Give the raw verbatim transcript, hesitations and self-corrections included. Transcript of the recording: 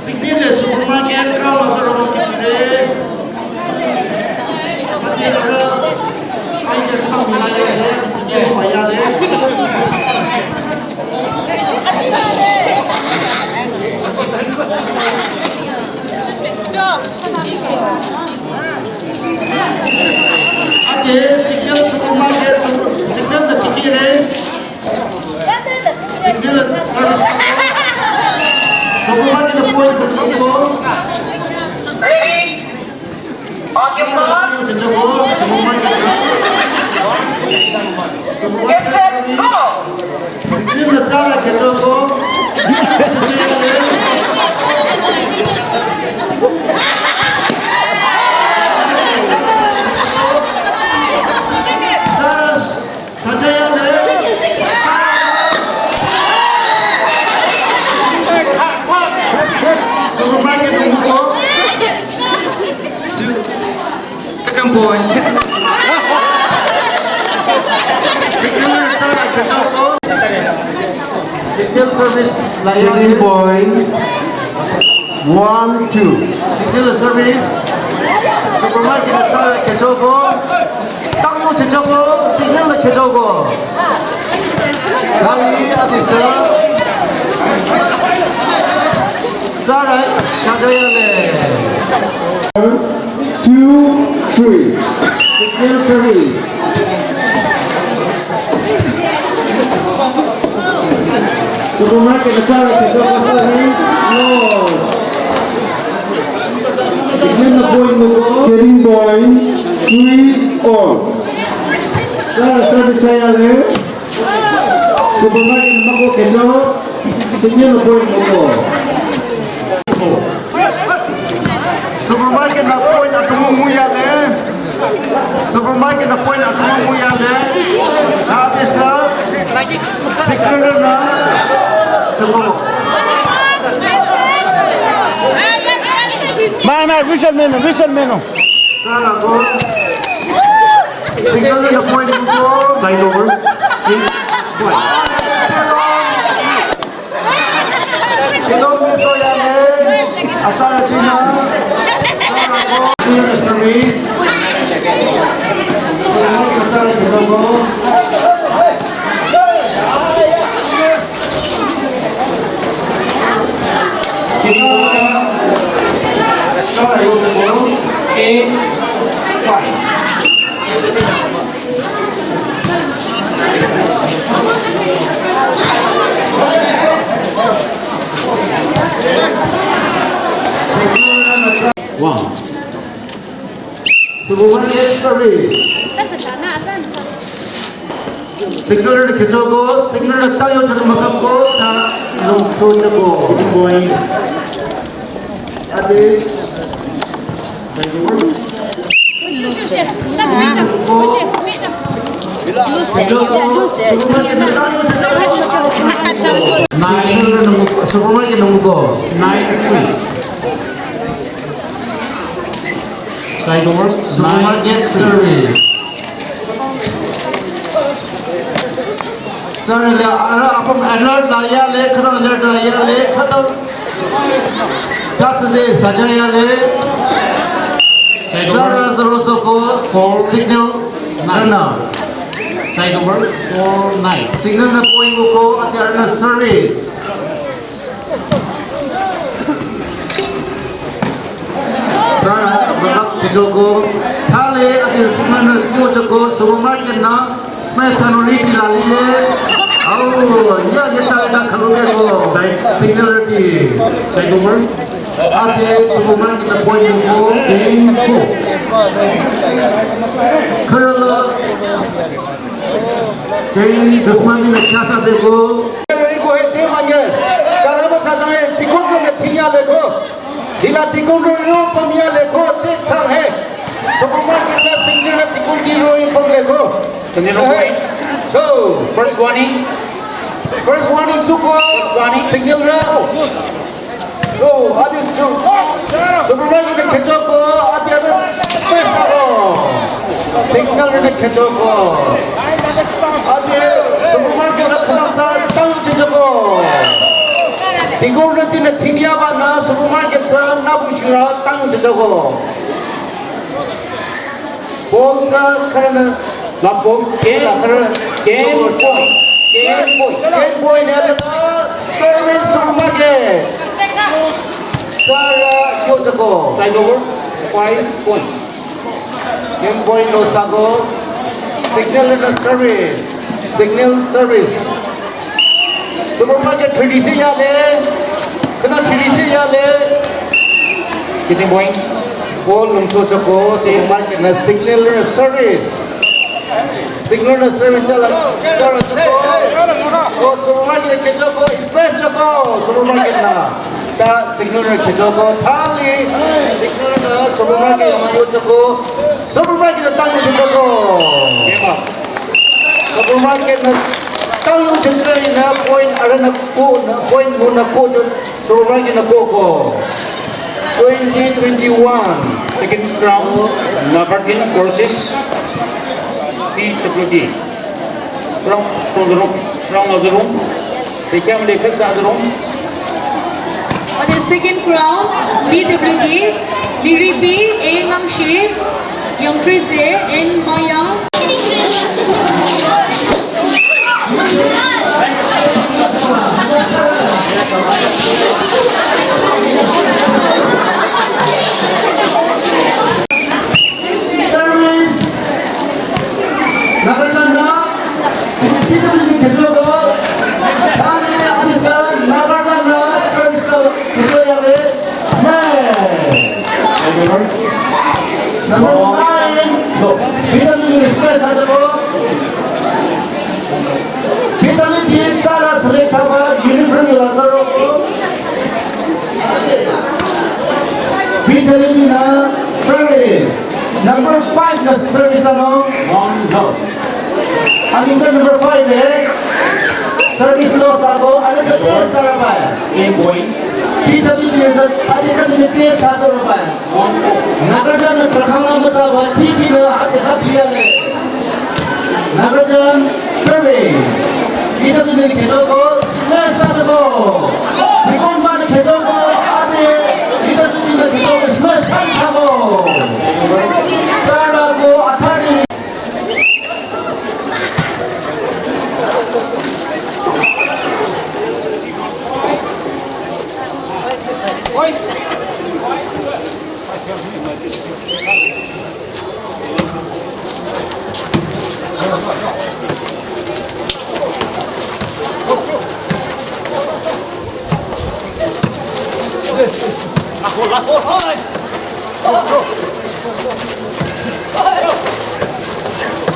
Sibile supermarket kau asarong kichire. Ati ara, ai ke kau milaya le, ke paya le. Ate Signal supermarket, Signal na tikire. Signal service. Supermarket na point ko. Ready? Occupied. Supermarket. Supermarket service. Signal la tsara kechoko. Tsara sajayale. Supermarket nungko. Second point. Signal tsara kechoko. Signal service la. Second point. One, two. Signal service. Supermarket tsara kechoko. Tango kechoko. Signal kechoko. Kali adisa. Tsara sajayale. Two, three. Signal service. Supermarket tsara kechoko service. No. Signal na point nungko. Getting point. Three all. Tsara service yale. Supermarket mako kecho, signal na point mako. Supermarket na point atumu muyale. Supermarket na point atumu muyale. Ate sa, signal na, tumu. Ma, ma, whistle meno, whistle meno. Sala go. Signal na point ko. Side over. Six point. Hello, Mister Yale. Asara dina. Sala go. Service. Asara dina go. One. Supermarket service. Signal kechoko, signal tayo chako makapko, ta lungcho chako. Ate. Signal nung, supermarket nungko. Nine three. Side over. Supermarket service. Sir, le, ara, apum alert la yale, khadang alert la yale, khadang. Das je sajayale. Side over. Sir, zero soko, four, signal, nine. Side over, four nine. Signal na point ko, ati arna service. Tara, makap kejoko. Thale, ati signal na yo joko, supermarket na, space anu riti la lile. Au, ya, ya, cha, na, khalu ke ko. Side. Signal riti. Side over. Ate Sukuman kita point ko game ko. Kerala game Dusman kita kiasa deko. Ko he te manye. Karama sadang he tikon ko ne thinya leko. Hila tikon ko pamia leko che chang he. Sukuman kita single na tikon ki ro in kom leko. Twenty-two point. So first warning. First warning suko. First warning. Signal ra. Oh, adi tu. Supermarket ne kechoko, adi adi space ako. Signal ne kechoko. Adi supermarket ne khalang sa tang chechoko. Tingkong ne tine tingya ba na supermarket sa na bushira tang chechoko. Ball tsü kharana. Last ball. Ten. La kharana. Ten point. Ten point. Ten point ya da service supermarket. Tsara yo chako. Side over. Five point. Ten point lo sako. Signal na service. Signal service. Supermarket thirty se ya le. Kana thirty se ya le. Kitin point. Ball lungcho chako. Six. Supermarket na signal na service. Signal na service chala. Chala chako. Oh, supermarket na kechoko. Express chako. Supermarket na. Ta signal na kechoko. Thali. Signal na supermarket na yo chako. Supermarket na tangu chako. Game up. Supermarket na tangu chitrai na point arena ko na point mo na ko jo supermarket na ko ko. Twenty twenty-one. Second round, Nagarjan versus P W D. Round, round, round, round. Bekhyam lekhat sa zero. On the second round, P W D, Liripi, A Ngangshi, Yangtrise, N Mayang. Service. Nagarjan na, P W D kechoko, thali adisa Nagarjan na service kechoko yale, man. Number nine, P W D space adako. P W D tsara select thaba uniform yula zaro. P W D na service. Number five na service ano. One love. Ani cha number five eh. Service loss ako. Ani sa test sara pa. Same point. P W D sa ani cha ni test sa sara pa. One point. Nagarjan na trakhang ang mata ba T P